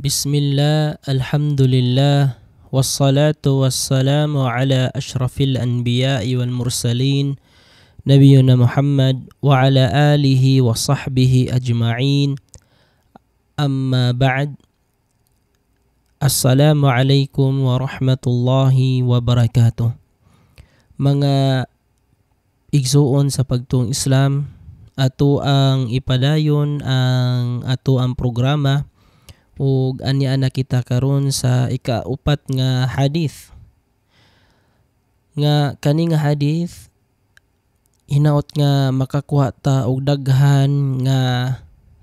Bismillah, alhamdulillah, wassalatu wassalamu ala ashrafil anbiya'i wal mursalin, nabiyuna Muhammad wa ala alihi wa sahbihi ajma'in. Amma ba'd. Assalamu alaikum wa rahmatullahi wa barakatuh. Mga igsuon sa pagtuong Islam, ato ang ipadayon ang ato ang programa ug ania na kita karon sa ikaupat nga hadith. Nga kani nga hadith, hinaot nga makakuha ta og daghan nga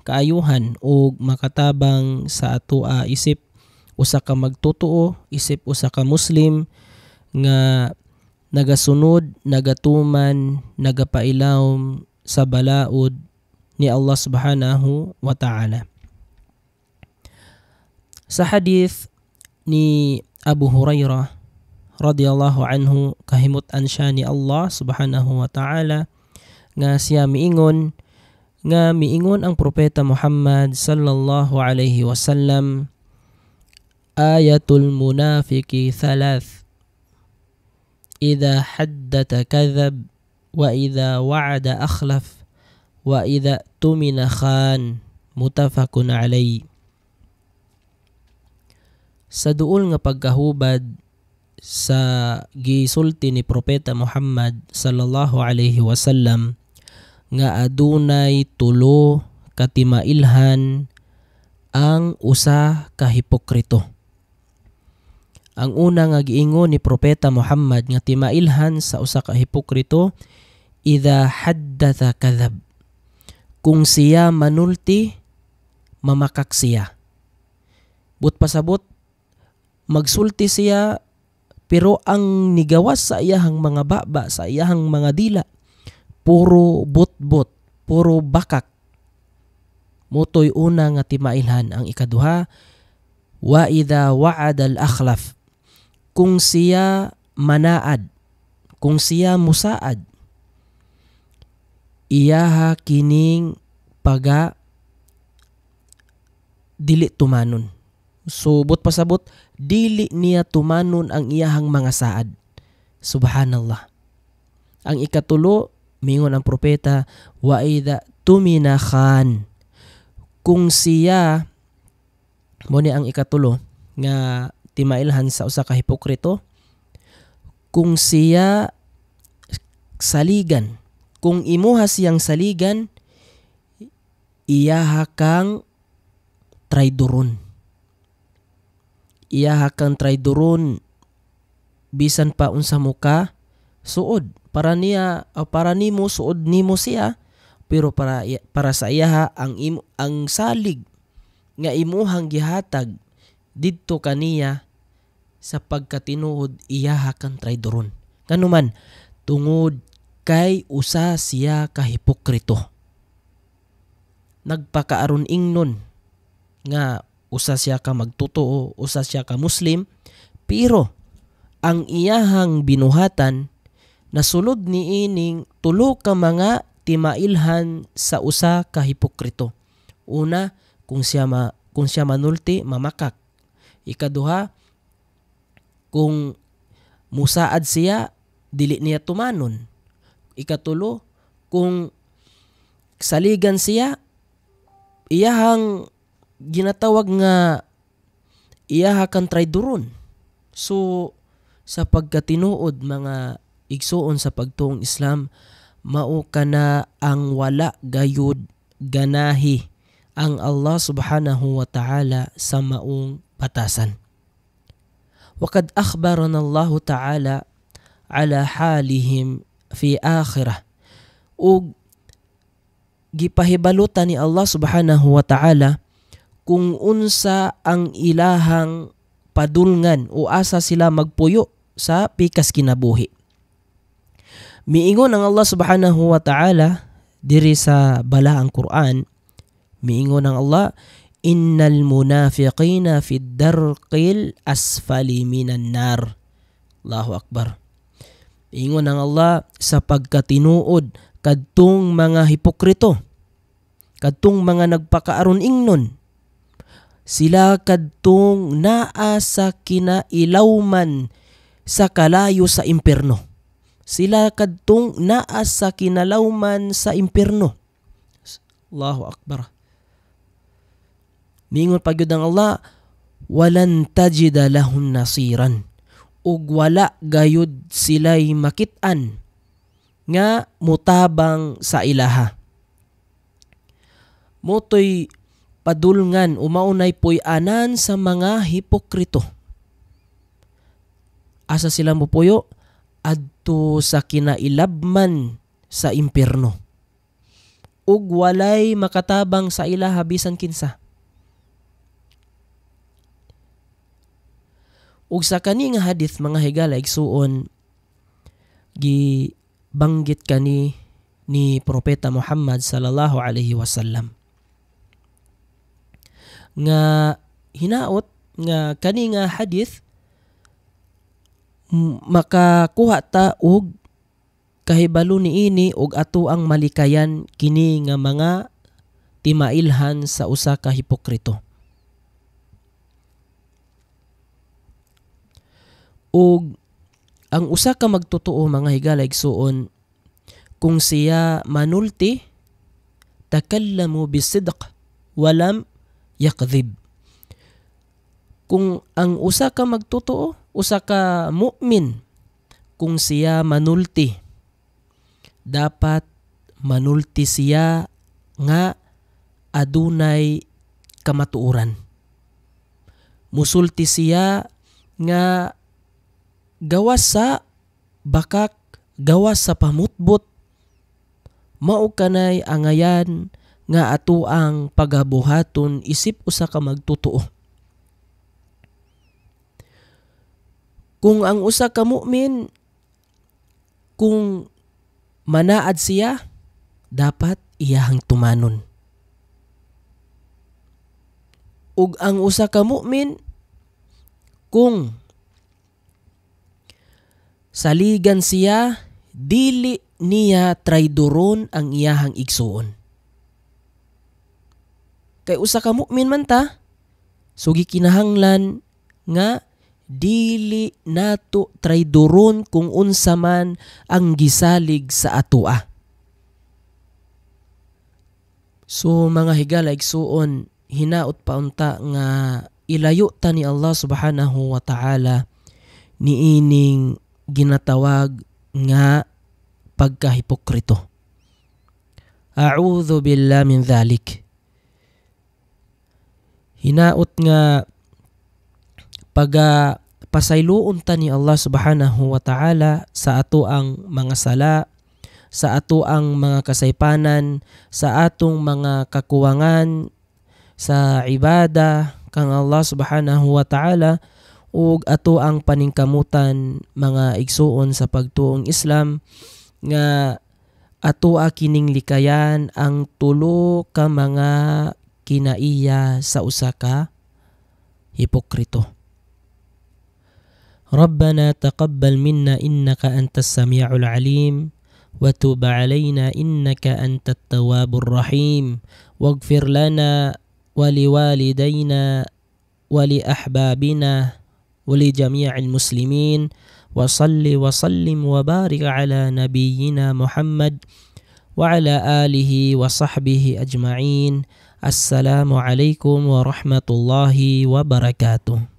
kaayuhan ug makatabang sa atoa isip usa ka magtotoo, isip usa ka Muslim nga nagasunod, nagatuman, nagapailawom sa balaod ni Allah subhanahu wa ta'ala. Sa hadith ni Abu Hurairah radhiyallahu anhu, kahimut-an siya ni Allah subhanahu wa ta'ala nga siya miingon nga miingon ang propeta Muhammad sallallahu alaihi wasallam, "Ayatul munafiki thalath: idha haddatha kadhab, wa idha wa'ada akhlaf, wa idha tumina khan." Mutafakun alayhi. Sa duol nga pagkahubad sa gisulti ni Propeta Muhammad sallallahu alaihi wasallam nga adunay tulo ka timailhan ang usa ka hipokrito. Ang una nga giingon ni Propeta Muhammad nga timailhan sa usa ka hipokrito, idha haddatha kadhab. Kung siya manulti, mamakak siya. But pasabot, magsulti siya pero ang nigawas sa iyahang mga baba, sa iyahang mga dila, puro butbot, puro bakak. Motoy una nga timailhan. Ang ikaduha, wa idha wa'ada al-akhlaf. Kung siya manaad, kung siya musaad, iyaha kining paga dili tumanon. So, but pasabot, dili niya tumanon ang iyahang mga saad. Subhanallah. Ang ikatulo, mingon ang propeta, wa idha tumina khan. Kung siya, mo ni ang ikatulo nga timailhan sa usa ka hipokrito, kung siya saligan, kung imuha siyang saligan, iyaha kang traidoron. Iyaha kang traidoron bisan pa unsa mo ka suod. Para niya o para nimo, suod nimo siya, pero para sa iyaha ang salig nga imuhang gihatag didto kaniya sa pagkatinuod, iyaha kang traidoron. Kanuman tungod kay usa siya ka hipokrito. Nagpakaaron ingnon nga usa siya ka magtotoo, usa siya ka Muslim, pero ang iyahang binuhatan nasulod niining tulo ka mga timailhan sa usa ka hipokrito. Una, kung siya manulti, mamakak. Ikaduha, kung musaad siya, dili niya tumanon. Ikatulo, kung saligan siya, iyahang ginatawag nga iyaha kang traidoron. So, sa pagkatinuod, mga igsuon sa pagtuong Islam, mao kana ang wala gayud ganahi ang Allah subhanahu wa ta'ala sa maong batasan. Waqad akhbarana Allah ta'ala ala halihim fi akhirah. Ug gipahibalutan ni Allah subhanahu wa ta'ala kung unsa ang ilahang padulngan o asa sila magpuyo sa pikas kinabuhi. Miingon ang Allah subhanahu wa ta'ala diri sa balaang Quran, miingon ang Allah, "Innal munafiqina fi darqil asfali minan nar." Allahu Akbar. Ingon ang Allah sa pagkatinuod kadtong mga hipokrito, kadtong mga nagpakaaron ingnon, Sila kadtong naa sa kinailawman sa kalayo sa impierno. Sila kadtong naa sa kinalawman sa impierno. Allahu Akbar. Ningon pa gyud ang Allah, walan tajida lahum nasiran. Ug wala gayud sila'y makit-an nga mutabang sa ilaha. Motoy padulngan umaunay puy-anan sa mga hipokrito. Asa sila mopuyo? Adto sa kinailabman sa impierno. Ug walay makatabang sa ilaha bisan kinsa. Ug sa kani nga hadith mga higala igsuon, gibanggit kani ni Propeta Muhammad sallallahu alaihi wasallam nga hinaot nga kani nga hadith makakuha ta og kahibalo niini og ato ang malikayan kini nga mga timailhan sa usa ka hipokrito. Og ang usa ka magtotoo mga higala igsuon, kung siya manulti, takallamu bisidq walam yakdhib. Kung ang usa ka magtotoo, usa ka mu'min, kung siya manulti, dapat manulti siya nga adunay kamatuoran. Musulti siya nga gawas sa bakak, gawas sa pamutbot, mao kanay angayan nga ato ang pagabuhaton isip usa ka magtotoo. Kung ang usa ka mu'min, kung manaad siya, dapat iyahang tumanon. Ug ang usa ka mu'min, kung saligan siya, dili niya traidoron ang iyahang igsuon. Kay usa ka mu'min man ta, so gikinahanglan nga dili nato traidoron kung unsa man ang gisalig sa atoa. So mga higala igsuon, hinaot pa unta nga ilayo ta ni Allah subhanahu wa ta'ala niining ginatawag nga pagkahipokrito. A'udhu billah min dhalik. Hinaot nga paga pasayloon ta ni Allah subhanahu wa ta'ala sa ato ang mga sala, sa ato ang mga kasaypanan, sa atong mga kakuwangan, sa ibada kang Allah subhanahu wa ta'ala, ug ato ang paningkamutan mga igsuon sa pagtuong Islam nga ato kining likayan ang tulo ka mga kinaiya sa usa ka hipokrito. Rabbana taqabbal minna innaka antas samiul alim wa tub alayna innaka antat tawwabur rahim waghfir lana wa liwalidayna wa li ahbabina wa li jami'il muslimin wa salli wa sallim wa barik ala nabiyyina Muhammad wa ala alihi wa sahbihi ajma'in. Assalamu alaikum warahmatullahi wabarakatuh.